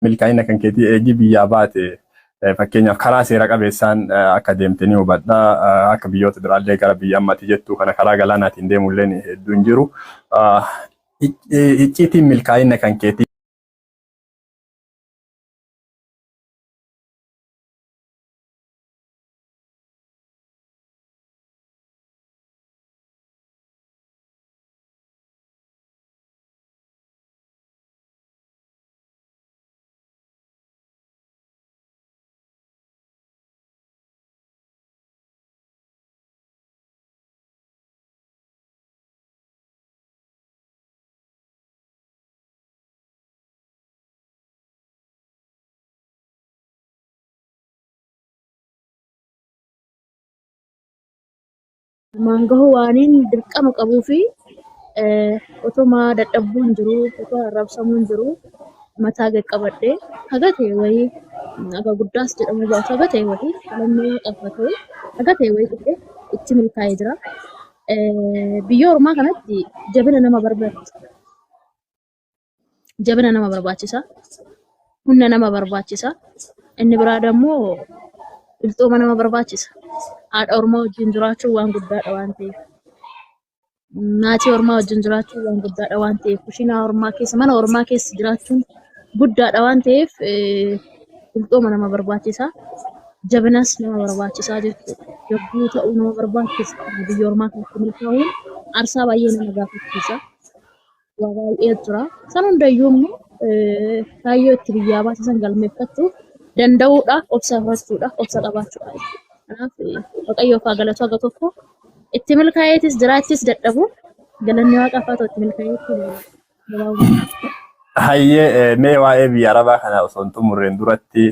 Milkaa'ina kan keetii eegii biyyaa baate, fakkeenyaaf karaa seera qabeessaan akka deemte ni hubadha. Akka biyyoota biraallee gara biyya ammati jettu kana karaa galaanaatiin deemullee hedduu hin jiru. Icciitiin milkaa'ina kan keetii Galmaan gahuu waaniin dirqama qabuu fi otuma dadhabbuun jiru, otoo arrabsamuun jiru mataa gad qabadhee haga ta'e wayii, haga guddaas jedhamuu baatu, haga ta'e wayii lammii waaqaaf haa ta'u, haga ta'e wayii dhufee itti milkaa'ee jira. Biyya ormaa kanatti jabina nama barbaachisa. Jabina nama barbaachisa. Humna nama barbaachisa. Inni biraa dammoo qilxooma nama barbaachisa. Haadha ormaa wajjin jiraachuun waan guddaadha waan ta'eef. Maatii ormaa wajjin jiraachuun waan guddaadha waan ta'eef. Kushiinaa ormaa keessa, mana ormaa keessa jiraachuun guddaadha waan ta'eef, qilxooma nama barbaachisa. Jabinas nama barbaachisa jechuudha. Jabduu ta'uu nama barbaachisa. Biyya ormaa keessatti milkaa'uun aarsaa baay'ee nama gaafachiisa. Waa baay'ee jira. San hundayyuu immoo kaayyoo itti biyyaa baase san galmeeffachuuf danda'uudhaaf obsa horachuudhaaf obsa qabaachuudha jechuudha. Kanaaf Waaqayyoof haa galatu, haga tokko itti milkaa'eetis jiraachis dadhabu, galanni Waaqaaf haa ta'u, itti milkaa'eetti gabaabumatti. Hayyee, mee waa'ee biyya Arabaa kana osoo hin xumurreen duratti,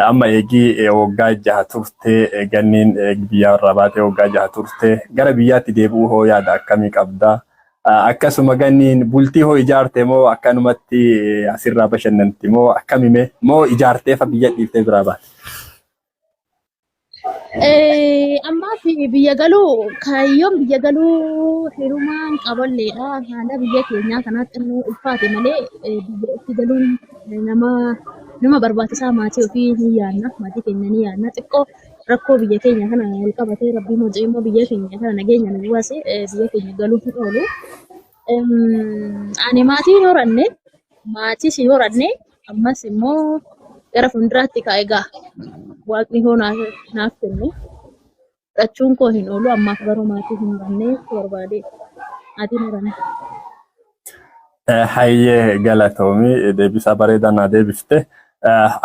amma eegii waggaa 6 turte, ganniin biyya irraa baatee waggaa 6 turte, gara biyyaatti deebi'uu hoo yaada akkamii qabda? Akkasuma ganniin bultii hoo ijaarte moo akkanumatti asirraa bashannanti moo akkamime moo ijaartee fa biyya dhiiftee biraa baate? Ammaaf biyya galuu, kaayyoon biyya galuu hirumaan qaballeedha. Haala biyya keenyaa kanaa xinnoo ulfaate malee biyya itti galuun nama barbaachisaa. Maatii ofii ni yaadna. Maatii keenya ni yaadna. Xiqqoo rakkoo biyya keenya kana wal qabatee, rabbiin hojii immoo biyya keenya kana nageenya nu buuse, biyya keenya galuu hin oolu. Ani maatii hin horanne, maatiis hin horanne. Ammas immoo gara fuulduraatti kaa egaa waaqni hoo naaf kenne fudhachuun koo hin oolu. Ammaaf garuu maatii hin horanne barbaade, maatii hin horanne. Hayyee, galatoomi, deebisaa bareedaa naa deebifte.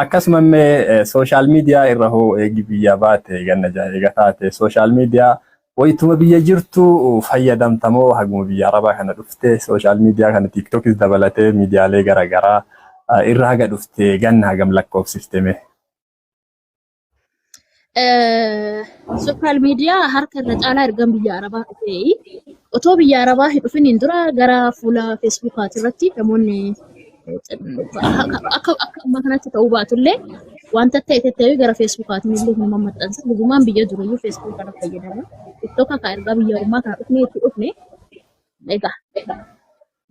Akkasuma immoo social media irra hoo eegi biyya baate ganna 6 eega taate, social media wayituma biyya jirtu fayyadamtamoo haguma biyya Arabaa kana dhufte social media kana TikTokis dabalatee miidiyaalee garaagaraa irra haga dhufte ganna hagam lakkoofsifte mee? Social media harka irra caalaa ergan biyya Arabaa dhufee. Otoo biyya Arabaa hin dhufiniin dura gara fuula Facebookaati irratti namoonni akka ammaa kanatti ta'uu baatullee wanta ta'e ta'e gara Facebookaatiin illee hin maxxansa. Dhugumaan biyya jiruyyuu Facebook kana fayyadama. TikTok akka ergaa biyya ormaa kana dhufnee itti dhufne egaa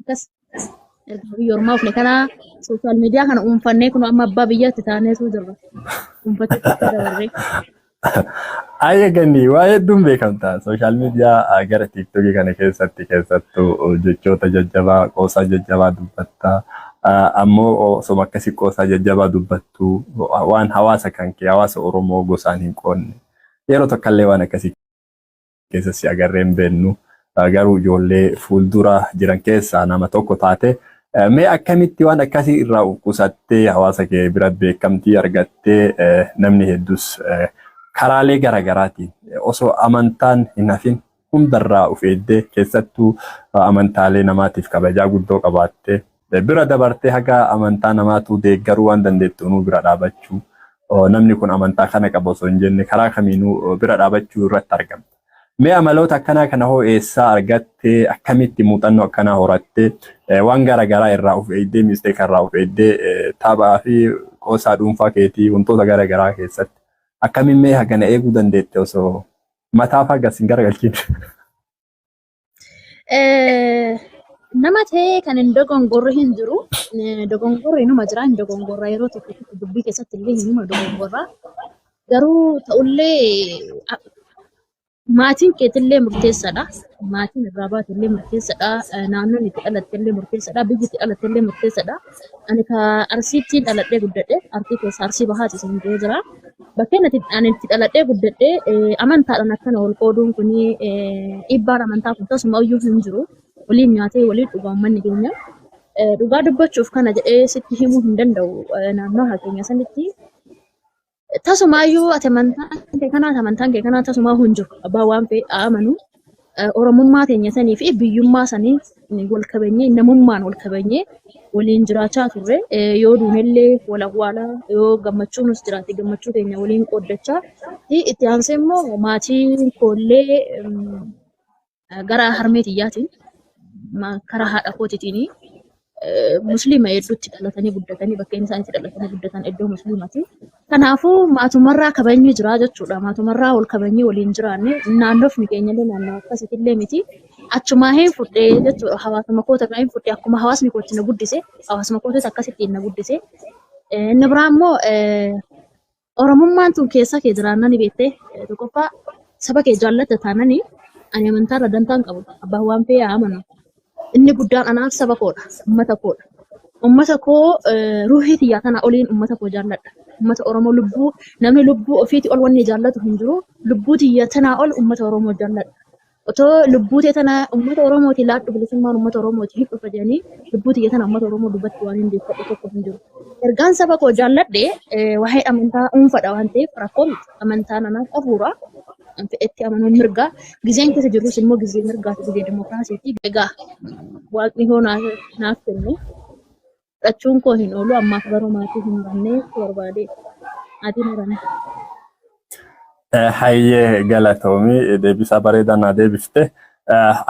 akkas erga biyya ormaa dhufne kana social media kana uunfannee kun amma abbaa biyyaatti taaneetu jirra. Uunfachuutti dabarree. Ayya ganni, waa hedduun beekamta. Social media gara TikTokii kana keessatti keessattuu jechoota jajjabaa, qoosaa jajjabaa dubbatta. Ammoo osoma akkasii qoosaa jajjabaa dubbattu waan hawaasa kan kee, hawaasa Oromoo gosaan hin qoodne. Yeroo tokkollee waan akkasii keessa si agarree hin beennu. Garuu ijoollee fuuldura jiran keessaa nama tokko taate. Mee akkamitti waan akkasii irraa of qusattee hawaasa kee bira beekamtii argattee, namni hedduus karaalee garaagaraatiin osoo amantaan hin hafin hundarraa of eeddee, keessattuu amantaalee namaatiif kabajaa guddoo qabaattee bira dabartee haga amantaa namaatu deeggaruu waan dandeettuunuu bira dhaabachuu, namni kun amantaa kana qaba osoo hin jenne karaa kamiinuu bira dhaabachuu irratti argamta. Mee amaloota akkanaa kana hoo eessaa argatte? Akkamitti muuxannoo akkanaa horatte? Waan garaa garaa irraa of eegdee, mistake irraa of eegdee, taphaa fi qoosaa dhuunfaa keetii wantoota garaa garaa keessatti akkamiin mee hagana eeguu dandeette osoo mataa faa gas hin garagalchiin? Nama ta'ee kan hin dogongorre hin jiru. Dogongorri inuma jira, hin dogongorra, yeroo tokko tokko dubbii keessatti illee inuma dogongorra. Garuu ta'ullee maatiin keetillee murteessaadha. Maatiin irraa baatellee murteessaadha. Naannoon itti dhalattellee murteessaadha. Biyyi itti dhalattellee murteessaadha. Ani ka Arsiitti dhaladhee guddadhe. Arsii keessa Arsii Bahaati isin jedhee jira. Bakkeen ani itti dhaladhee guddadhe amantaadhaan akkana wal qooduun kuni, dhiibbaan amantaa kun tasuma iyyuu hin jiru. Waliin nyaatee waliin dhugaa uummanni keenya. Dhugaa dubbachuuf kana jedhee sitti himuu hin danda'u. Naannoo keenya sanitti tasumaayyuu ati amantaan kee kanaa amantaan kee kanaa tasumaa hin jiru. Abbaan waan fe'e haa amanu. Oromummaa teenya sanii fi biyyummaa sanii wal kabajnee, namummaan wal kabajnee waliin jiraachaa turre. Yoo duunellee wal awwaalaa, yoo gammachuunis jiraate gammachuu keenya waliin qooddachaa. Itti aansee immoo maatiin koollee gara harmee tiyyaatiin, karaa haadha kootiitiin Musliima hedduutti dhalatanii guddatanii, bakkeen isaan itti dhalatanii guddatan iddoo Musliimaati. Kanaafuu maatumarraa kabajni jira jechuudha. Maatumarraa wal kabajnee waliin jiraanne, naannofni keenya illee naannoo akkasiitillee miti. Achumaa hin fudhee jechuudha. Hawaasuma kootirraa hin fudhee, akkuma hawaasni kootti na guddise, hawaasuma kootis akkasittiin na guddise. Inni biraa immoo Oromummaan tun keessa kee jiraannani beektee, tokkoffaa saba kee jaallatta taanani, ani amantaarra dantaan qabu. Abbaan waan fe'ee haa amanu. Inni guddaan anaaf saba koodha, uummata koodha. Uummata koo ruuhii tiyyaa tana oliin uummata koo jaalladha. Uummata Oromoo lubbuu, namni lubbuu ofiitii ol wanni jaallatu hin jiru. Lubbuu tiyya tanaa ol uummata Oromoo jaalladha. Otoo lubbuu tee tana uummata Oromooti laadhu, bilisummaan uummata Oromooti hin dhufa jedhanii, lubbuu tiyya tana uummata Oromoo dubbatti waan hin deeffadhu tokko hin jiru. Ergaan saba koo jaalladhe, waa'ee amantaa dhuunfaadha waan ta'eef rakkoo miti. Amantaan anaaf hafuura. Fedhetti amanuun mirga. Gizeen keessa jirrus immoo gizee mirgaati, gizee dimokiraasiiti. Egaa Waaqni hoo naaf kenne fudhachuun koo hin oolu. Ammaaf garuu maatii hin horannee barbaade. Maatii hin horanne. Hayyee, galatoomii, deebisaa bareedaa naa deebifte.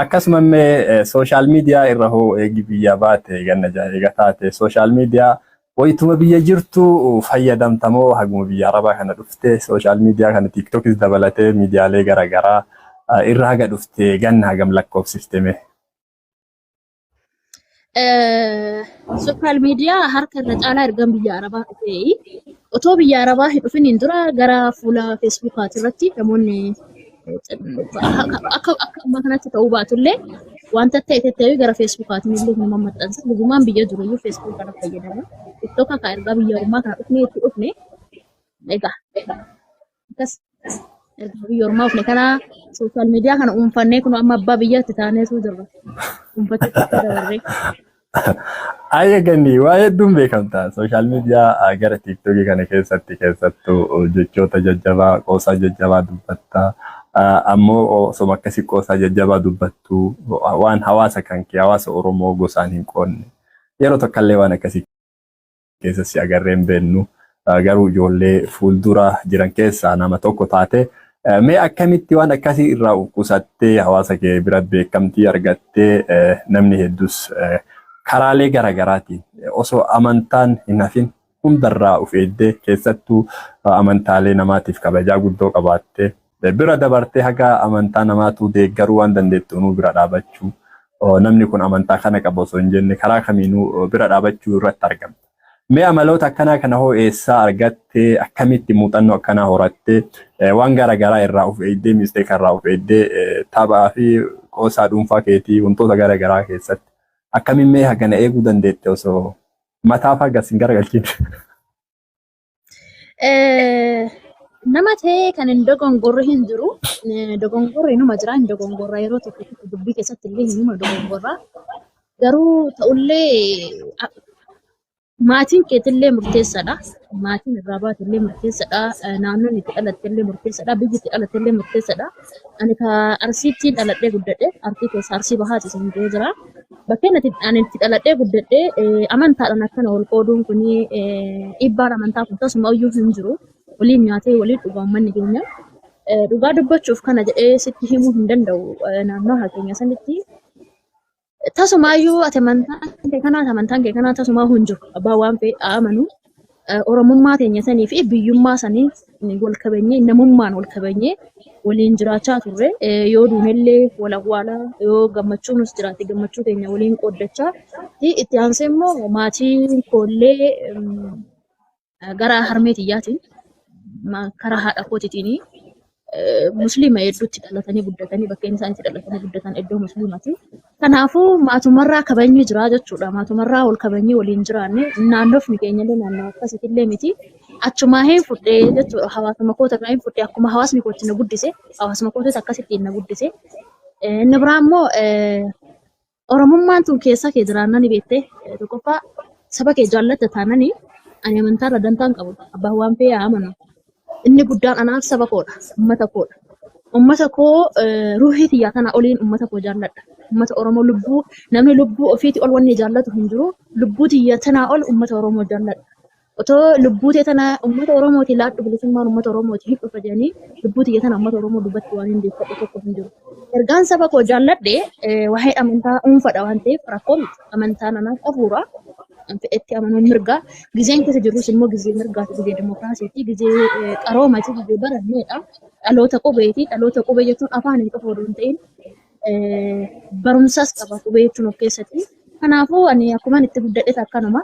Akkasuma illee social media irra hoo eegi biyya baate ganna jaha eega taate, social media wayituma biyya jirtu fayyadamtamoo, haguma biyya Arabaa kana dhufte social media kana TikTokis dabalatee miidiyaalee garaagaraa irra haga dhufte ganna hagam lakkoofsifte mee? Social media harka irra caalaa ergan biyya Arabaa dhufee, otoo biyya Arabaa hin dhufiniin dura gara fuula Feesbuukaati irratti namoonni akka ammaa kanatti ta'uu baatullee wanta ta'e ta'e gara Feesbuukaatiin illee hin maxxansa. Dhugumaan biyya jiru iyyuu Feesbuuk kana fayyadama. TikTok akka ergaa biyya ormaa kana dhufnee itti dhufne, egaa akkas erga biyya ormaa dhufne kana social media kana uunfannee kun amma abbaa biyyaatti taaneetu jirra. Uunfachuutti dabarree. Ayya Ganni, waa hedduun beekamta. Social media gara TikTokii kana keessatti keessattuu jechoota jajjabaa, qoosaa jajjabaa dubbatta. Ammoo osuma akkasii qoosaa jajjabaa dubbattu waan hawaasa kan kee, hawaasa Oromoo gosaan hin qoodne. Yeroo tokkollee waan akkasii keessa si agarree hin beeknu. Garuu ijoollee fuuldura jiran keessaa nama tokko taate. Mee akkamitti waan akkasii irraa of qusattee hawaasa kee bira beekamtii argattee, namni hedduus karaalee garaagaraatiin osoo amantaan hin hafin hundarraa of eeddee, keessattuu amantaalee namaatiif kabajaa guddoo qabaattee bira dabartee haga amantaa namaatu deeggaruu waan dandeettu bira dhaabachuu, namni kun amantaa kana qaba osoo hin jenne karaa kamiinuu bira dhaabachuu irratti argamta. Mee amaloota akkanaa kana hoo eessaa argattee, akkamitti muuxannoo akkanaa horattee, waan garaagaraa irraa of eegdee, mistake irraa of eegdee, taphaa fi qoosaa dhuunfaa keetii wantoota garaagaraa keessatti akkamiin mee hagana eeguu dandeette osoo mataa fa'aa gas hin garagalchiin? Nama ta'ee kan hin dogongorre hin jiru. Dogongorri inuma jira, hin dogongorra, yeroo tokko tokko dubbii keessatti illee inuma dogongorra. Garuu ta'ullee maatiin keetillee murteessaadha. Maatiin irraa baatellee murteessaadha. Naannoon itti dhalattellee murteessaadha. Biyyi itti dhalattellee murteessaadha. Ani ka Arsiitti dhaladhee guddadhe. Arsii keessa Arsii Bahaati isin jedhee jira. Bakkeen ani itti dhaladhee guddadhe amantaadhaan akkana wal qooduun kuni, dhiibbaan amantaa kun tasuma iyyuu hin jiru. Waliin nyaatee waliin dhugaa uummanni keenya. Dhugaa dubbachuuf kana jedhee sitti himuu hin danda'u. Naannoo keenya sanitti tasumaayyuu ati amantaan kee kanaa amantaan kee kanaa tasumaa hin jiru. Abbaan waan fe'e haa amanu. Oromummaa teenya sanii fi biyyummaa sanii wal kabajnee, namummaan wal kabajnee waliin jiraachaa turre. Yoo duunellee wal awwaalaa, yoo gammachuunis jiraate gammachuu keenya waliin qooddachaa. Itti aansee immoo maatiin koollee gara harmee tiyyaatiin, karaa haadha kootiitiin musliima hedduutti dhalatanii guddatanii, bakkeen isaan itti dhalatanii guddatan iddoo musliimaati. Kanaafuu maatumarraa kabajni jira jechuudha. Maatumarraa wal kabajnee waliin jiraanne, naannofni keenya illee naannoo akkasiitillee miti. Achumaa hin fudhee jechuudha. Hawaasuma kootirraa hin fudhee, akkuma hawaasni kootti na guddise, hawaasuma kootis akkasittiin na guddise. Inni biraa immoo Oromummaan tun keessa kee jiraannaan ni beektee, tokkoffaa saba kee jaallatta taananii, ani amantaarra dantaan qabu. Abbaan waan fe'ee haa amanu. Inni guddaan anaaf saba koodha, uummata koodha. Uummata koo ruuhii tiyyaa kana oliin uummata koo jaalladha. Uummata Oromoo lubbuu, namni lubbuu ofiitii ol wanni jaallatu hin jiru. Lubbuu tiyya tanaa ol uummata Oromoo jaalladha. Otoo lubbuu tee tana uummata Oromootii laadhu, bilisummaan uummata Oromootii hin dhufa jedhanii, lubbuu tiyya tana uummata Oromoo dubbatti waan hin deeffadhu tokko hin jiru. Ergaan saba koo jaalladhe, waa'ee amantaa dhuunfaadha waan ta'eef rakkoo miti. Amantaan anaaf hafuura. Fedhetti amanuun mirga. Gizeen keessa jirrus immoo gizee mirgaati, gizee dimokiraasiiti, gizee qaroomaati, gizee baranneedha. Dhaloota qubeeti. Dhaloota qubee jechuun afaan hin qofa odoo hin ta'in barumsas qaba qubee jechuun of keessatti. Kanaafuu ani akkuman itti guddadhes akkanuma.